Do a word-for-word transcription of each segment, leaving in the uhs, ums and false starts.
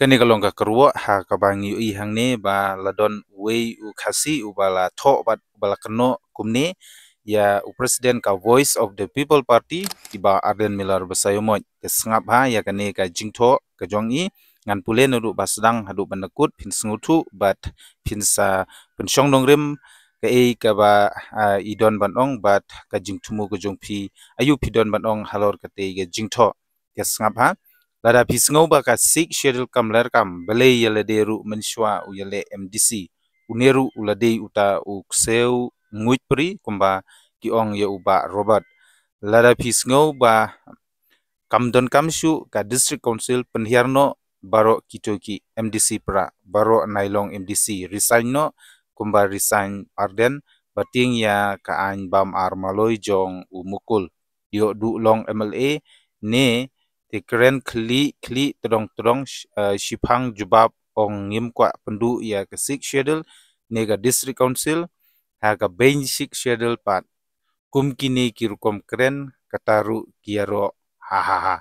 Kane ka long ka kyrwoh ha kaba ngi ïohi hangne ba la don uwei u Khasi uba la thoh bad uba la kynnoh kumne ïa u president ka Voice of the People Party, i Bah Ardent Miller Basaiawmoit. Te sngap ha ïa kane ka jingthoh ka jong i. Ngan pule naduh ba sdang haduh ban da kut, phin sngewthuh bad phin sa pynshong nongrim kaei kaba, ah, i don ban ong bad ka jingthmu ka jong phi, aïu phi don ban ong halor katei ka jingthoh. Te sngap ha. Lada phi sngew ba ka Sixth Schedule kam leh kam, balei ïa lade ruh mynshuwa u ïaleh M D C? Une ruh u la dei uta u ksew nguid pri kumba ki ong ïa u Bah Robert. Lada phi sngew ba kam donkam shuh ka District Council, pynhiar noh baroh kito ki M D C pra, baroh nailong M D C resign noh kumba resign Ardent, ba tieng ïa ka aiñ bam ar maloi jong u Mukul. Ïoh duh long M L A ne te kren khlieh khlieh tdong tdong, sh-, eh, shiphang jubab ong ngim kwah pynduh ïa ka Sixth Schedule ne ka District Council ha ka beiñ Sixth Schedule pat. Kum kine ki rukom kren kata ruh ki ïaroh, ha ha ha.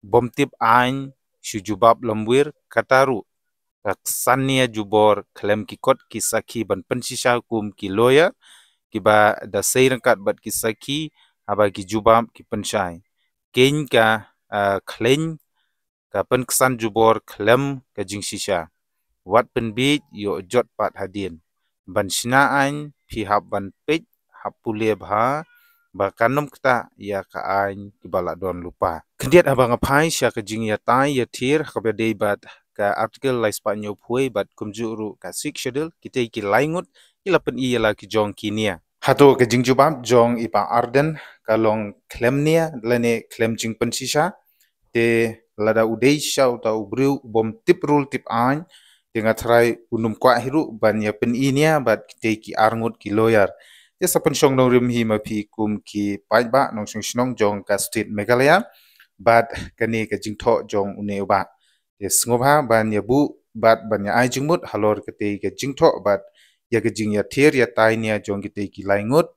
Bym tip aiñ shu jubab lamwir kata ruh. Ka ksan nia jubor khlem ki kot ki sakhi ban pynshisha kum ki lawyer kiba da sei ryngkat bad ki sakhi, haba ki jubab ki pynshai. Keiñ ka, ah, khleiñ ka pynksan jubor khlem ka jingshisha. Wat pynbiej, ïoh jot pat hadien. Ban shna aiñ phi hap ban peit, hap pule bha ba kan ym ktah ïa ka aiñ kiba la don lypa. Khyndiat haba nga phai sha ka jingïatai ïathir ha kaba dei bad ka Article lai spah hynñiew phew wei bad kumjuh ruh ka Sixth Schedule, kitei ki lai ngut ki la pyni ïa la ki jong ki nia. Hato ka jingjubab jong i Bah Ardent ka long khlem nia lane khlem jingpynshisha? Te lada u dei shisha uta u briew u bym tip rule tip aiñ, te nga tharai un ym kwah hi ruh ban ïa pyni nia bad kitei ki ar ngut ki lawyer. Te sa pynshong nongrim hi ma phi kum ki paidbah nongshong shnong jong ka state Meghalaya bad kane ka jingthoh jong une u bah. Te sngewbha ban ïa buh bad ban ïa ai jingmut halor katei ka jingthoh bad ïa ka jingïathir ïatai nia jong kitei ki lai ngut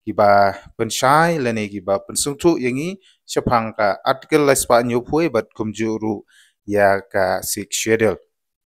kiba pynshai lane kiba pynsngewthuh ïa ngi shaphang ka Article lai spah hynñiew phew wei bad kumjuh ruh ïa ka Sixth Schedule.